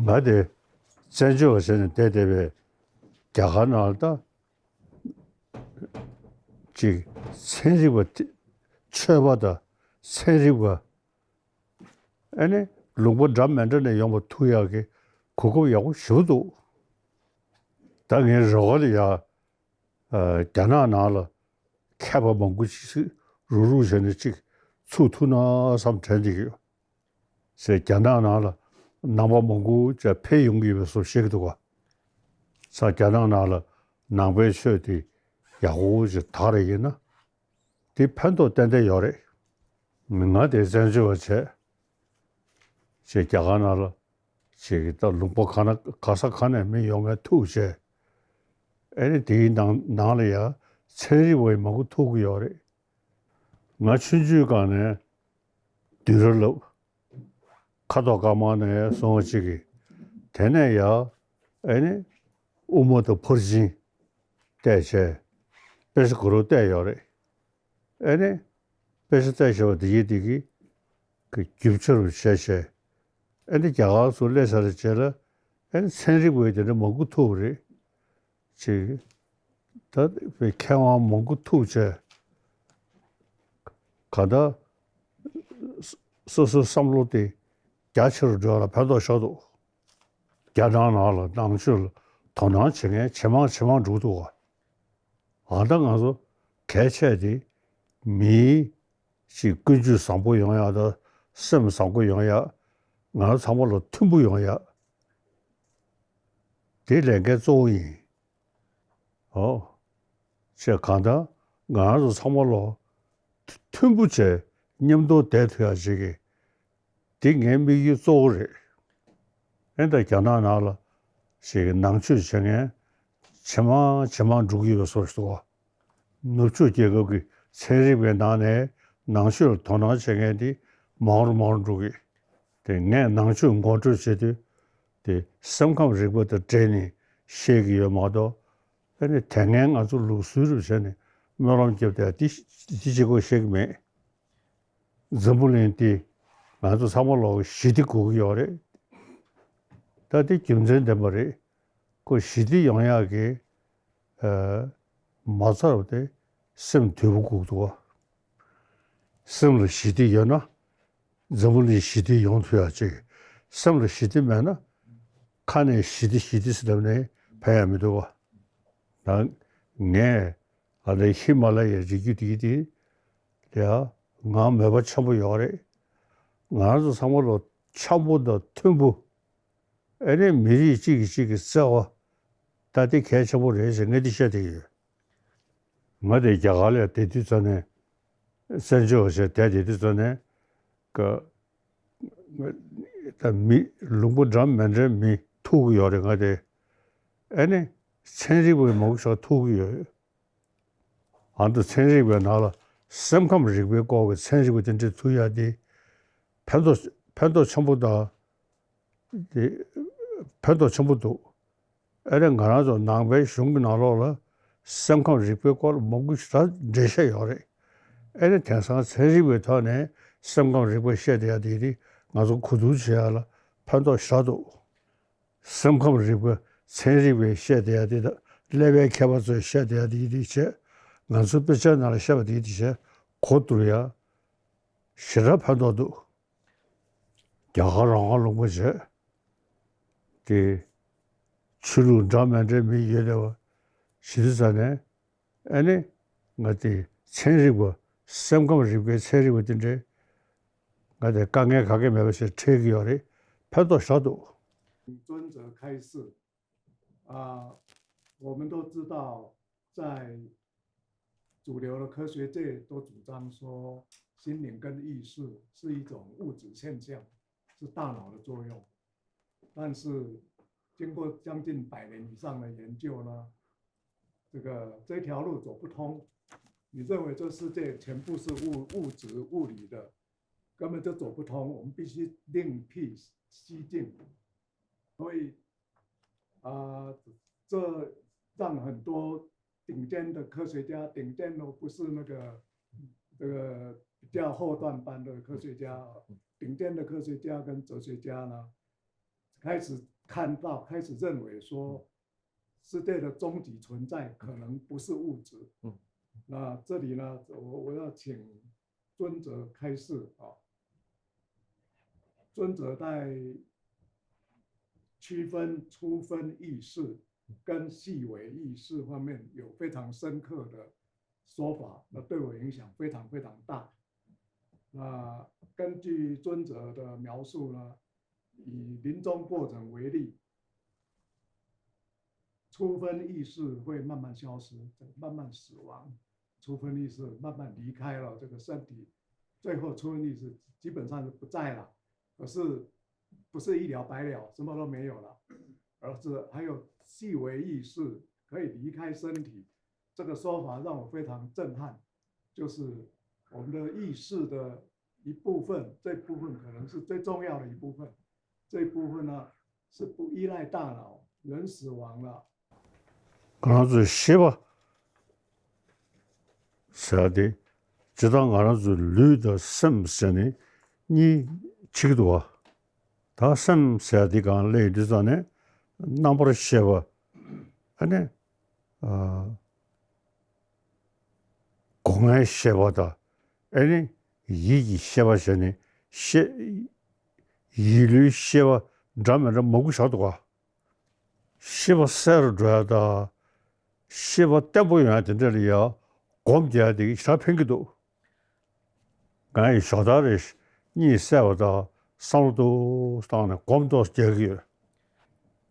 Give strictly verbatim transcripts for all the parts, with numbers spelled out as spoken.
ང་དེ་བཙན་བྱོལ་བ་བྱས་ནས་བསྡད་བསྡད་པའི་རྒྱ་གར་ནང་ལ་ད་ཅིག་ཚན་རིག་པ་དེ་ཆོས་པ་དང་ཚན་རིག་པ་ཨ་ནི་ལུང་པ་འདྲ་མི་འདྲ་ནས་ཡོང་བ་ཐུག་ཡག་གི་གོ་སྐབས་ཡག་པོ་ཞེ་པོ་འདུག་ད་ངའི་རོགས་པ་ལ་ཡ་རྒྱ་ནག་ནང་ལ་མཁས་པ་མང་པོ་ཅིག་རུག་རུག་བྱས་ནས་ཅིག་ཚུགས་ཐུབ་ན་བསམ་དྲན་བསྡད་ཀྱི་ཡོད། ཟེར་རྒྱ་ནག་ནང་ལ་ནང་པ་མང་པོ་ཅིག་ཕེབས་ཡོང་གི་ཡོད་པའི་བཟོ་བཤད་ཀྱི་འདུག་ག་ས་རྒྱ་ནག་ནང་ལ་ནང་པའི་ཆོས་དེ་ཡག་པོ་ཅིག་དར་རེ་ཡིན་ན་དེ་ཕན་ཐོགས་ཏན་ཏན་ཡོད་རེད། མི་ང་དེ་བཙན་བྱོལ་བ་བྱས། ཅེས་རྒྱ་གར་ནང་ལ་ཅིག་གི་ད་ལུང་པ་ག་ན་ག་ས་ག་ནས་མི་ཡོང་མཁན་ཐུག་བྱས། ཨེ་ནི་དེའི་ནང་ནང་ལ་ཡང་ཚན་རིག་པ་ཡི་མང་པོ་ཐུག་གི་ཡོད་རེད། ང་ཆུང་ཆུང་སྒང་ནས་བསྡུས་གྲྭ་བསླབ། ཁ་དོག་དཀར་དམར་ནས་སོང་བ་ཅིག་གིས་དེ་ནས་ཡང་ཨེ་ནི་དབུ་མ་དང་ཕར་ཕྱིན་བལྟས་བྱས་དཔེ་ཆ་ག་རུ་བལྟས་ཡོད་རེད། ཨེ་ནི། དཔེ་ཆ་བལྟས་བྱས་པ་འདི་ཡིན་འདི་གི་གི་རྒྱུ་ཆ་རུ་བྱས་བྱས། ཨེ་ནི་རྒྱ་གར་ཚུར་སླེབས་ཚར་རྗེས་ལ་ཨེ་ནི་ཚན་རིག་པའི་དེ་འདྲ་མང་པོ་ཐུག་པ་རེད། ཅིག་ད་དཔེ་མཁས་དབང་མང་པོ་ཐུག་བྱས། གང་ལྟར་སོ་སོའི་བསམ་བློ་དེ་རྒྱ་ཆེ་རུ་འགྲོ་ཡག་ལ་ཕན་ཐོགས་ཤོར་འདུག་རྒྱ་ནག་ནང་ལ་ནང་ཆོས་ལ་དོ་སྣང་བྱེད་མཁན་ཇེ་མང་ཇེ་མང་འགྲོ་འདུག་ག་ཨ་ད་ང་ཚོ་གལ་ཆེ་དེ་མིའི་ཅིག་ཀུན་སྤྱོད་བཟང་པོ་ཡོང་ཡག་དང་སེམས་བཟང་པོ་ཡོང་ཡག་ང་རང་ཚང་མ་ལ་མཐུན་པོ་ཡོང་ཡག་དེ་ལས་འགན་གཙོ་བོ་ཡིན། ཨོ། ཅེས་གང་ལྟར་ང་རང་ཚོ་ཚང་མ་ལ་མཐུན་པོ་བྱས་མཉམ་དུ་བསྡད་ཐུབ་ཡག་ཅིག་གི་འདི་ངའི་དམིགས་ཡུལ་གཙོ་བོ་རེད། ཨེ་ད་རྒྱ་ནག་ནང་ལ་ཞིག་ནང་ཆོས་བྱེད་མཁན་ཇེ་མང་ཇེ་མང་འགྲོ་གི་ཡོད་པའི་བཟོ་ཞིག་འདུག་ནུབ་ཕྱོགས་རྒྱལ་ཁབ་ཀྱི་ཚན་རིག་པའི་ནང་ནས་ནང་ཆོས་ལ་དོ་སྣང་བྱེད་མཁན་དེ་མང་རུ་མང་རུ་འགྲོ་གི། དེ་ངས་ནང་ཆོས་ངོ་སྤྲོད་བྱེད་དུས་དེ་སེམས་ཁམས་རིག་པ་དང་འབྲེལ་ནས་བཤད་ཀྱི་ཡོད་མ་གཏོགས་ཨེ་ནི་དེ་སྔའི་ང་ཚོ་ལུགས་སྲོལ་རུ་བྱས་ནས་སྨོན་ལམ་བརྒྱབ་དེ་དེ་དེ་གཅིག་པོ་བཤད་ཀྱི་མེད། འཛམ་བུ་གླིང་འདི་ང་ཚོ་ཚང་མ་ལོག་ཞི་བདེ་དགོས་ཀྱི་ཡོད་རེད། ད་འདི་རྒྱུ་མཚན་ལྡན་པ་རེད། ཁོ་ཞི་བདེ་ཡོང་ཡག་གི་ཨ་མ་རྩ་རུ་དེ་སེམས་དུལ་པོ་དགོས་འདུག་བ། སེམས་ལ་ཞི་བདེ་ཡོད་ན་འཛམ་བུ་གླིང་ཞི་བདེ་ཡོང་ཐུབ་ཡག་ཅིག་སེམས་ལ་ཞི་བདེ་མེད་ན་ཁ་ནས་ཞི་བདེ་ཞི་བདེ་ཟེར་ལབ་ནས་ཕན་ཡག་མི་འདུག་བ། ད་ངས་ཨ་ནི་ཧི་མ་ལ་ཡའི་རི་རྒྱུད་འདི་དེ་ལ་ང་མོས་པ་ཆེན་པོ་ཡོད་རེད། ང་རང་ཚོ་ཚང་མ་ལ་འཆམ་པོ་དང་མཐུན་པོ། ཨེ་ནི་མི་རིགས་གཅིག་གིས་གཅིག་གི་བརྩེ་བ་ད་དེ་གལ་ཆེན་པོ་རེད་ཟེར་ངས་འདི་བཤད་བསྡད་ཀྱི་ཡོད། ང་དེ་རྒྱ་གར་ལ་བསྡད་དུས་ཙམ་ནས་བཙན་བྱོལ་བ་ཞིག་བསྡད་བསྡད་དུས་ཙམ་ནས་ཀ་ད་མི་ལུང་པ་འདྲ་མི་འདྲའི་མི་ཐུག་གི་ཡོད་རེད་ང་དེ། ཨེ་ནི་ཚན་རིག་པ་མང་པོ་ཞིག་ཐུག་གི་ཡོད། ཨ་ནི་ཚན་རིག་པའི་ནང་ལ་སེམས་ཁམས་རིག་པའི་སྐོར་གྱི་ཚན་རིག་པ་དེ་འདྲ་ཐུག་ཡག་དེ་ཕན་ཐོགས་ཕན་ཐོགས་ཆེན་པོ་དང་། དེ་ཕན་ཐོགས་ཆེན་པོ་འདུག་ཨེ་རེད་ང་རང་ཚོ་ནང་པའི་གཞུང་གི་ནང་ལོགས་ལ་སེམས་ཁམས་རིག་པའི་སྐོར་ལ་མང་པོ་ཞེ་དྲག་འགྲེལ་བཤད་ཡོད་རེད། ཨེ་རེད་དེང་སང་ཚན་རིག་པའི་ཐོག་ནས་སེམས་ཁམས་རིག་པ་བཤད་བསྡད་ཡག་དེ་དེ་ང་ཚོ་གོ་བསྡུར་བྱེད་ཡག་ལ་ཕན་ཐོགས་ཞེ་དྲག་འདུག་སེམས་ཁམས་རིག་པ་ཚན་རིག་པས་བཤད་བསྡད་ཡག་དེ་དང་ཀླད་པའི་མཁས་པ་ཚོས་བཤད་བསྡད་ཡག་དེ་དེ་བྱས་ང་ཚོ་དཔེ་ཆའི་ནང་ལ་བཤད་པ་དེ་དེ་བྱས་གོ་བསྡུར་ཡག་ཞེ་དྲག་ཕན་ཐོགས་འདུག་རྒྱ་གར་རང་དབང་ལུང་པ་བྱས། དེ་ཆོས་ལུགས་འདྲ་མི་འདྲའི་མི་ཡོད་བསྡད་པ་ཞི་བདེ་ས་ནས་ཨ་ནི་ང་དེ་ཚན་རིག་པ་སེམས་ཁམས་རིག་པའི་ཚན་རིག་པ་དེ་འདྲས་ང་དེ་དཀའ་ངལ་ག་གེ་མེད་པ་ཞིག་འཕྲད་ཀྱི་ཡོད་རེད། ཕན་ཐོགས་ཞེ་དྲག་འདུག尊者开示啊，我们都知道，在主流的科学界都主张说，心灵跟意识是一种物质现象，是大脑的作用。但是经过将近百年以上的研究呢，这个这条路走不通。你认为这世界全部是物物质物理的，根本就走不通。我们必须另辟蹊径。所以啊，这让很多顶尖的科学家，顶尖都不是那个这个比较后段班的科学家啊，顶尖的科学家跟哲学家呢，开始看到，开始认为说，世界的终极存在可能不是物质。嗯那这里呢，我我要请尊者开示啊。尊者在区分初分意识跟细微意识方面有非常深刻的说法，那对我影响非常非常大。那根据尊者的描述呢，以临终过程为例，初分意识会慢慢消失，慢慢死亡，初分意识慢慢离开了这个身体，最后初分意识基本上是不在了。可是不是一了百了，什么都没有了，而是还有细微意识可以离开身体。这个说法让我非常震撼，就是我们的意识的一部分，这部分可能是最重要的一部分。这一部分呢，是不依赖大脑，人死亡了，ང་རང་ཚོའི་ཤེས་པ་ཟེར་ཡ་དེ་ཇི་ལྟར་ང་རང་ཚོའི་ལུས་དང་སེམས་ཟེར་ནས་གཉིས་ཕྱེ་གི་འདུག་བ། ད་སེམས་ཟེར་ཡ་དེ་གང་ལས་དུས་ཙང་ནས་རྣམ་པར་ཤེས་པ། ཨ་ནི་སྒོ་ལྔའི་ཤེས་པ་དང་། ཨེ་ནི་ཡིད་ཀྱི་ཤེས་པ་བྱས་ནས་ཤེས། ཡིད་ལུས་ཤེས་པ་འདྲ་མི་འདྲ་མང་པོ་བཞག་འདུག་ག། ཤེས་པ་གསལ་རུ་འགྲོ་ཡ་དང་། ཤེས་པ་བརྟན་པོ་ཡོང་ཡ་དེ་འདྲ་ལ་ཡ་སྒོམ་རྒྱག་ཡ་དེ་ཞེ་དྲག་ཕན་གྱི་འདུག། ང་ཡི་ཞོགས་ཐག་རེ་གཉིད་སད་པ་དང་བསམ་བློ་ཏོག་ཙམ་བཏང་ནས་སྒོམ་ཏོག་ཙམ་རྒྱག་གི་ཡོད།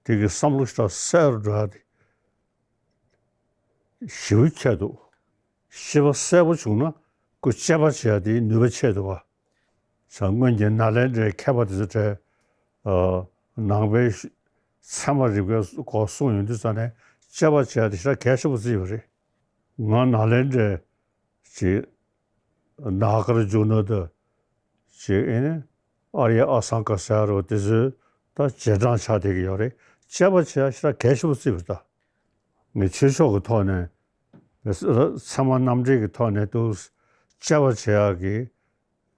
དེ་གི་བསམ་བློ་ཞེ་དྲག་གསལ་རུ་འགྲོ་ཡ་དེ། ཞེ་པོ་ཁྱད་འདུག། ཤེས་པ་གསལ་པོ་བྱུང་ན་ཁོ་དཔྱད་པ་བྱེད་ཡ་དེའི་ནུས་པ་ཆེ་འདུག་བ། ས་སྔོན་གྱི་ནཱ་ལེནྡྲའི་མཁས་པ་དེ་ཚོ་གྲས། ནང་པའི་ཚད་མ་རིག་པའི་སྐོར་གསུངས་ཡོང་དུས་ཙང་ནས་དཔྱད་པ་བྱེད་ཡ་དེ་ཞེ་དྲག་གལ་ཆེན་པོ་བརྩིས་ཡོད་རེད། ང་ནཱ་ལེནྡྲའི་ཅིག་ནཱ་གར་ཇུ་ན་དང་། ཅིག་ཨེ་ནི་ཨཱརྱ་ཨ་སང་ཀ་ཟེར་རོ་དེ་ཚོའི་ད་རྗེས་འབྲང་ཆགས་བསྡད་ཀྱི་ཡོད་རེད། དཔྱད་པ་བྱེད་ཡ་ཞེ་དྲག་གལ་ཆེན་པོ་བརྩིས་པ་རེད་ད། ངས་ཆོས་ཕྱོགས་ཀྱི་ཐོག་ནས་ཚད་མ་རྣམ་འགྲེལ་གྱི་ཐོག་ནས་འདུག། དཔྱད་པ་བྱེད་ཡག་གི་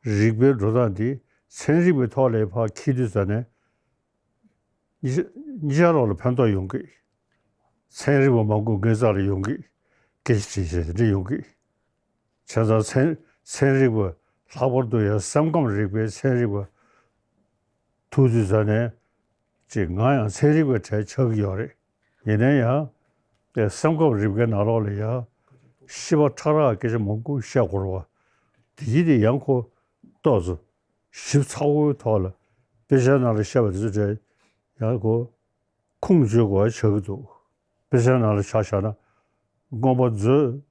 རིགས་པའི་འགྲོ་སྟངས་འདི་ཚན་རིག་པའི་ཐོག་ལ་ཕར་འཁྱེར་དུས་ཙ་ནས་གཉིས་ཆ་གཉིས་ཆ་རོགས་ལ་ཕན་ཐོགས་ཡོང་གི། ཚན་རིག་པ་མང་པོ་ངའི་རྩ་ལ་ཡོང་གི། སྐད་ཆ་དྲིས་བྱས་དེ་འདྲ་ཡོང་གི། བྱས་ཙང་ཚན་ཚན་རིག་པ་ལྷག་པར་དུ་ཡང་སེམས་ཁམས་རིག་པའི་ཚན་རིག་པ་ཐུག་དུས་ཙ་ནས་ཅིག་ང་ཡང་ཚན་རིག་པའི་གྲས་ཆགས་ཀྱི་ཡོད་རེད། ཡིན་ན་ཡང་དེ་སེམས་ཁམས་རིག་པའི་ནང་ལོགས་ལ་ཡང་ཤེས་པ་ཕྲ་རགས་སྐད་ཆ་མང་པོ་བཤད་དགོས་རེད་བ། དེ་ཡིན་དེ་ཡང་ཁོ་ཏོག་ཙམ་ཞིབ་ཚགས་པོའི་ཐོག་ལ་དཔེ་ཆའི་ནང་ལ་བཤད་པ་དེ་ཚོ་གྲས་ཡང་ཁོ་ཁུངས་བཅོལ་དགོས་པ་ཆགས་ཀྱི་འདུག། དཔེ་ཆའི་ནང་ལ་ཆ་བཞག་ན་མངོན་པ་མཛོད།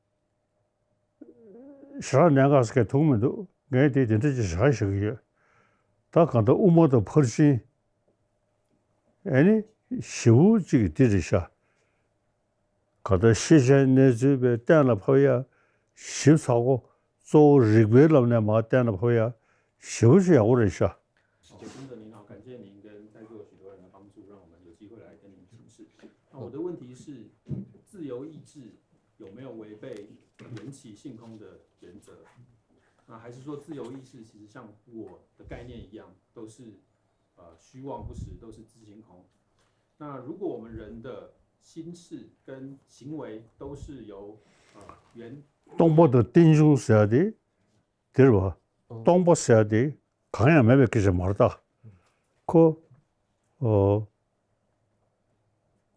ཞེ་དྲག་གནད་འགག་ཟེར་མཁན་ཐུག་མི་འདུག། ངས་དེ་དེ་འདྲ་ཅིག་ཞེ་དྲག་བཤད་ཀྱི་ཡོད། ད་གང་ལྟར་དབུ་མ་དང་ཕར་ཕྱིན། ཨེ་ནི་ཞེ་པོ་ཅིག་འདི་རེད་ཤག། གང་ལྟར་ཤེས་བྱའི་གནས་ཚུལ་བས་གཏན་ལ་ཕབ་ཡ་ཞིབ་ཚགས་པོ། གཙོ་བོ་རིགས་པའི་ལམ་ནས་མར་གཏན་ལ་ཕབ་ཡ་ཞེ་པོ་ཅིག་ཡག་པོ་རེད་ཤག། 谢尊者您好，感谢您跟在座许多人的帮助，让我们有机会来跟您请示。那我的问题是，自由意志有没有违背缘起性空的原则？那还是说自由意志其实像我的概念一样，都是呃虚妄不实，都是自性空？那如果我们人的心事跟行为都是由呃缘 སྟོང་པ་དང་རྟེན་འབྱུང་ཟེར་ཡ་དེ། དེ་རེད་བ། སྟོང་པ་ཟེར་ཡ་དེ་གང་ཡང་མེད་པའི་སྐད་ཆ་མ་རེད་ད། ཁོ། ཨོ།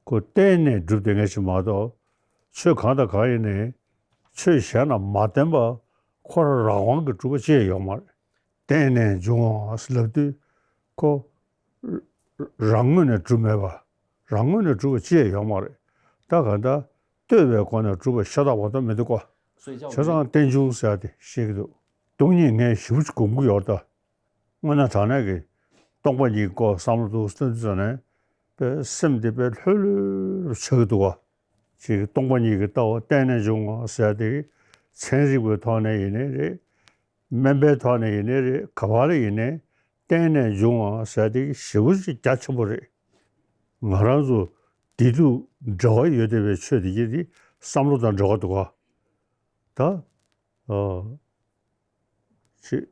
ཁོ་བརྟེན་ནས་གྲུབ་བསྡད་མཁན་ཞིག་མ་གཏོགས། ཆོས་གང་དང་གང་ཡིན་ནའི་ཆོས་གཞན་ལ་མ་བརྟེན་པ་ཁོ་རང་རང་དབང་གིས་གྲུབ་པ་ཅི་ཡང་ཡོད་མ་རེད། བརྟེན་ནས་འབྱུང་བ་ལབ་དུས་ཁོ་རང་ངོས་ནས་གྲུབ་མེད་པ། རང་ངོས་ནས་གྲུབ་པ་ཅི་ཡང་ཡོད་མ་རེད། ད་གང་ལྟར་ལྟོས་པའི་སྒོ་ནས་གྲུབ་པ་ཤ་སྟག་མ་གཏོགས་མི་འདུག་གོ། 所以叫我 བྱས་ཙང་们 རྟེན་འབྱུང་ཟེར་ཡ་དེ་བཤད་ཀྱི་འདུག། སྟོང་ཉིད་ངས་ཞེ་པོ་ཅིག་སྒོམ་གྱི་ཡོད་ད། དངོས་གནས་དྲང་གནས་ཀྱི་སྟོང་པ་ཉིད་ཀྱི་སྐོར་བསམ་བློ་ཏོག་ཙམ་བཏོན་དུས་ཙ་ནས་དཔེ་སེམས་དེ་དཔེ་ལྷོད་ལྷོད་ཆགས་ཀྱི་འདུག་ག། ཅིག་སྟོང་པ་ཉིད་ཀྱི་ལྟ་བ་བརྟེན་ནས་འབྱུང་བ་ཟེར་ཡ་དེ་ཚན་རིག་པའི་ཐོག་ནས་ཡིན་ནའི་རེད། སྨན་པའི་ཐོག་ནས་ཡིན་ནའི་རེད། ག་པ་ལ་ཡིན་ནའི་བརྟེན་ནས་འབྱུང་བ་ཟེར་ཡ་དེ་ཞེ་པོ་ཅིག་རྒྱ་ཆེན་པོ་རེད། ང་རང་ཚོ་བདེ་སྡུག་འབྲེལ་བ་ཡོད་བསྡད་པའི་ཆོས་དེ་གྱད་དེ་བསམ་བློ་དང་འབྲེལ་བ་འདུག་ག། ད། ཨ། ཅིག།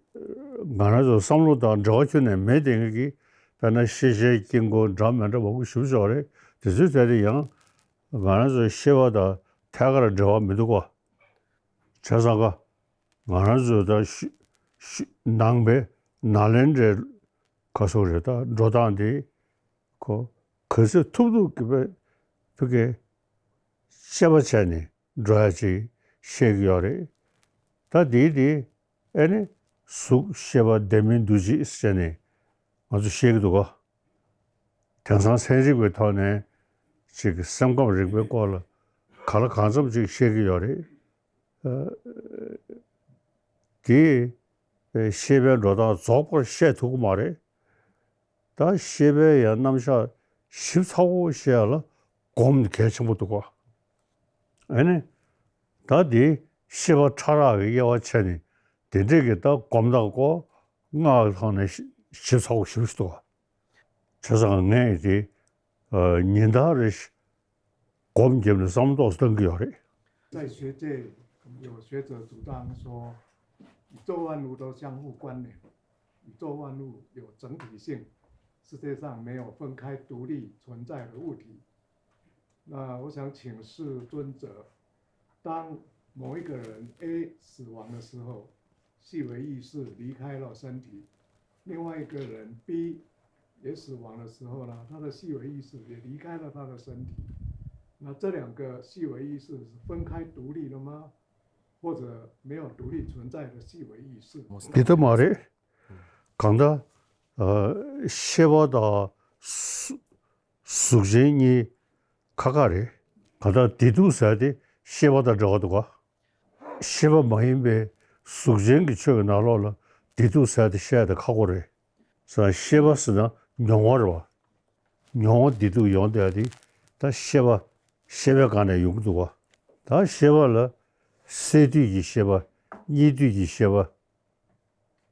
ང་རང་ཚོ་བསམ་བློ་དང་འབྲེལ་བ་ཁྱོན་ནས་མེད་བསྡད་མཁན་གྱི་ དཔེར་ན་ཤེས་བྱའི་དཀྱིལ་འཁོར་འདྲ་མི་འདྲ་མང་པོ་ཞིག་ཡོད་རེད། དེ་ཚོའི་གྲས་དེ་ཡང་ང་རང་ཚོའི་ཤེས་པ་དང་ཐད་ཀར་འབྲེལ་བ་མི་འདུག་ག་བྱས་ཙང་ཀ་ང་རང་ཚོའི་ད་ཤི་ཤི་ནང་པའི་ནཱ་ལེནྡྲའི་ཁ་སོགས་རེད། ད་འགྲོ་སྟངས་དེ་ཁོ་ག་ཚོད་ཐུབ་ཐུབ་ཀྱི་བེད་ཕུ་གེ་དཔྱད་པ་བྱས་ནས་འགྲོ་ཡ་ཅིག་བཤད་ཀྱི་ཡོད་རེད། ད་དེའི་དེ་ཨེ་ནི་གཟུགས་ཤེས་པ་ལྡན་མིན་འདུ་བྱེད་ཟེར་ནས་ང་ཚོ་བཤད་ཀྱི་འདུག་ག་དེང་སང་ཚན་རིག་པའི་ཐོག་ནས་ཅིག་སེམས་ཁམས་རིག་པའི་སྐོར་ལ་ག་ལ་གང་འཚམ་ཅིག་བཤད་ཀྱི་ཡོད་རེད། ཨ། དེས་ཤེས་པའི་འགྲོ་སྟངས་རྫོགས་པར་བཤད་ཐུབ་ཀྱི་མ་རེད། ད་ཤེས་པའི་ཡང་རྣམ་གཞག་ཞིབ་ཚགས་པོ་བཤད་ཡ་ལ་སྒོམ་གལ་ཆེན་པོ་འདུག་ག་ཨ་ནི། ད་དེ་ཤེས་པ་ཕྲ་རགས་ཀྱི་དབྱེ་བ་ཕྱེ་ནས་དེ་འདྲས་ཀྱི་ད་སྒོམ་དང་ཀོ་སྔགས་ཀྱི་ཐོག་ནས་ཞིབ་ཚགས་པོ་ཞིབ་འདུག་ག་བྱས་ཙང་ངས་དེ་ཉིན་ལྟར་རེ་བཞིན་སྒོམ་བརྒྱབ་ནས་བསམ་བློ་ཏོག་ཙམ་གཏང་གི་ཡོད་རེད། 在学界有学者主张说，宇宙万物都相互关联，宇宙万物有整体性，世界上没有分开独立存在的物体。那我想请示尊者，当某一个人 A 死亡的时候， 细微意识离开了身体，另外一个人 B 也死亡的时候呢，他的细微意识也离开了他的身体。那这两个细微意识是分开独立的吗？或者没有独立存在的细微意识？ འདི་ལྟ་མ་རེད། གང་ལྟར་ཤེས་པ་དང་གཟུགས་ཅན་གཉིས་ཁ་ཁ་རེད། གང་ལྟར་བདེ་སྡུག་ཟེར་དེ་ཤེས་པ་དང་འབྲེལ་བ་འདུག་ག་ཤེས་པ་མ་ཡིན་པའི་གཟུགས་ཅན་གྱི་ཆོས་ཀྱི་ནང་ལོགས་ལ་བདེ་སྡུག་ཟེར་དེ་བཤད་དེ་ཁག་པོ་རེད། ས་ཤེས་པ་ཟེར་ན་མྱོང་བ་རེད་བ། མྱོང་བ་བདེ་སྡུག་ཡོང་བསྡད་དེ་ད་ཤེས་པ་ཤེས་པའི་སྒང་ནས་ཡོང་གི་འདུག་བ། ད་ཤེས་པ་ལ་སད་དུས་ཀྱི་ཤེས་པ། གཉིད་དུས་ཀྱི་ཤེས་པ།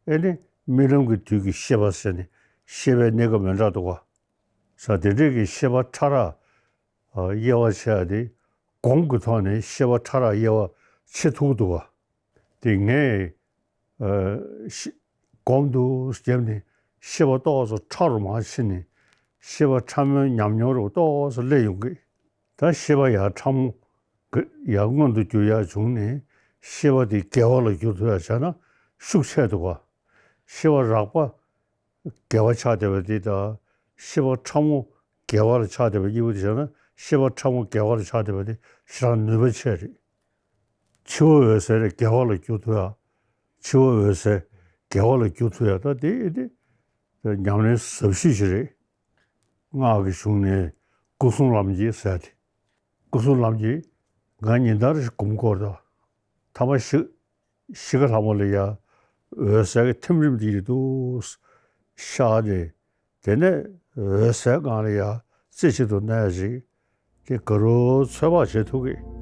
ཨེ་ནི་རྨི་ལམ་གྱི་དུས་ཀྱི་ཤེས་པ་ཟེར་ནས་ཤེས་པའི་གནས་སྐབས་མི་འདྲ་འདུག་བ། ས་དེ་འདྲས་ཀྱི་ཤེས་པ་ཕྲ་རགས་དབྱེ་བ་ཕྱེ་ཡ་དེ་སྒོམ་གྱི་ཐོག་ནས་ཤེས་པ་ཕྲ་རགས་དབྱེ་བ་ཕྱེ་ཐུབ་ཀྱི་འདུག་བ། དེ་ངས་ཤེས་སྒོམ་དུ་བརྒྱབ་ནས་ཤེས་པ་ཏོག་ཙམ་ཕྲ་རུ་མར་ཕྱིན་ནས་ཤེས་པ་ཕྲ་མོའི་ཉམས་མྱོང་རུ་ཏོག་ཙམ་སླེབས་ཡོང་གི། ད་ཤེས་པ་ཡར་ཕྲ་མོ་ཡར་མངོན་དུ་གྱུར་ཡ་བྱུང་ནས་ཤེས་པ་དེ་དགེ་བ་ལ་འགྱུར་ཐུབ་ཡ་བྱས་ན་ཤུགས་ཆེ་འདུག་ག་ཤེས་པ་རགས་པ་དགེ་བ་ཆགས་བསྡད་པ་འདི་དང་། ཤེས་པ་ཕྲ་མོ་དགེ་བ་ལ་ཆགས་བསྡད་པ་གཉིས་པོ་དེ་བྱས་ན་ཤེས་པ་ཕྲ་མོ་དགེ་བ་ལ་ཆགས་བསྡད་པ་དེ་ཞེ་དྲག་ནུས་པ་ཆེ་རེད། འཆི་བ་འོད་གསལ་དགེ་བ་ལ་འགྱུར་ཐུབ་ཡ། འཆི་བ་འོད་གསལ་དགེ་བ་ལ་འགྱུར་ཐུབ་ཡ། ད་དེ་དེ་ཉམས་ལེན་ཟབ་ཤོས་ཤིག་རེད། སྔགས་ཀྱི་གཞུང་ནས་སྐུ་གསུང་ལམ་གྱི་ཟེར་ཏེ། སྐུ་གསུང་ལམ་གྱི་ང་ཉིན་ལྟར་ཞིག་སྒོམ་སྐོར་དང་། ཐ་མ་ཞིག་ཤི་ཁ་ལྷ་མོ་ལ་ཡ་འོད་གསལ་གྱི་ཐིམ་རིམ་འདི་རེད་འདུག་ཤར་ཏེ། དེ་ནས་འོད་གསལ་སྒང་ལ་ཡ་རྩེ་གཅིག་ཏུ་གནས་ཤིག་དེ་ག་རུ་ཚོད་དཔག་བྱེད་ཐུབ་ཀྱི།